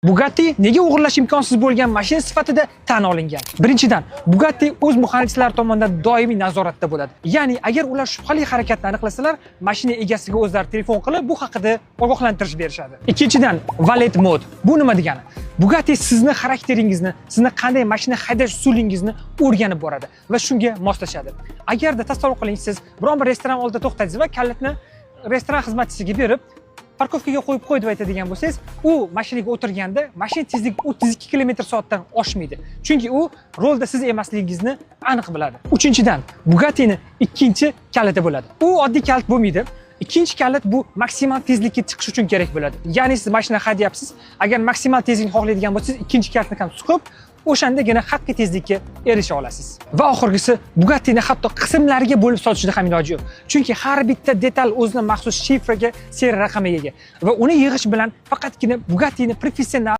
Bugatti nega o'g'irlash imkonsiz bo'lgan mashina sifatida tan olingan? Birinchidan, Bugatti o'z muhandislari tomonidan doimiy nazoratda bo'ladi. Ya'ni agar ular shubhali harakatni aniqlasalar, mashina egasiga o'zlari telefon qilib, bu haqida ogohlantirish berishadi. Ikkinchidan, valet mode. Bu nima degani? Bugatti sizni xarakteringizni, sizni qanday mashina haydash usulingizni o'rganib boradi va shunga moslashadi. Agarda tasavvur qiling, siz biron bir restoran oldida to'xtadingiz va kalitni restoran xizmatchisiga berib, "Парковка ga qo'yib qo'y" deb aytadigan bo'lsangiz, u mashinaga o'tirganda mashina tezligi 32 km soatdan oshmaydi. Chunki u rulda siz emasligingizni aniq biladi. Uchinchidan, Bugattini ikkinchi kaliti bo'ladi. U oddiy kalit bo'lmaydi. Ikkinchi kalit bu maksimal tezlikka chiqish uchun kerak bo'ladi. Ya'ni siz mashina haydayapsiz, agar maksimal tezlikni xohlaydigan bo'lsangiz, ikkinchi kalitni ham suqib, o'shandagina haqiqiy tezlikka erisha olasiz. Va oxirgisi, Bugattini hatto qismlarga bo'lib sotishda ham iloji yo'q. Chunki har bitta detal o'zini maxsus shifraga, seriya raqamiga ega va uni yig'ish bilan faqatgina Bugattini professional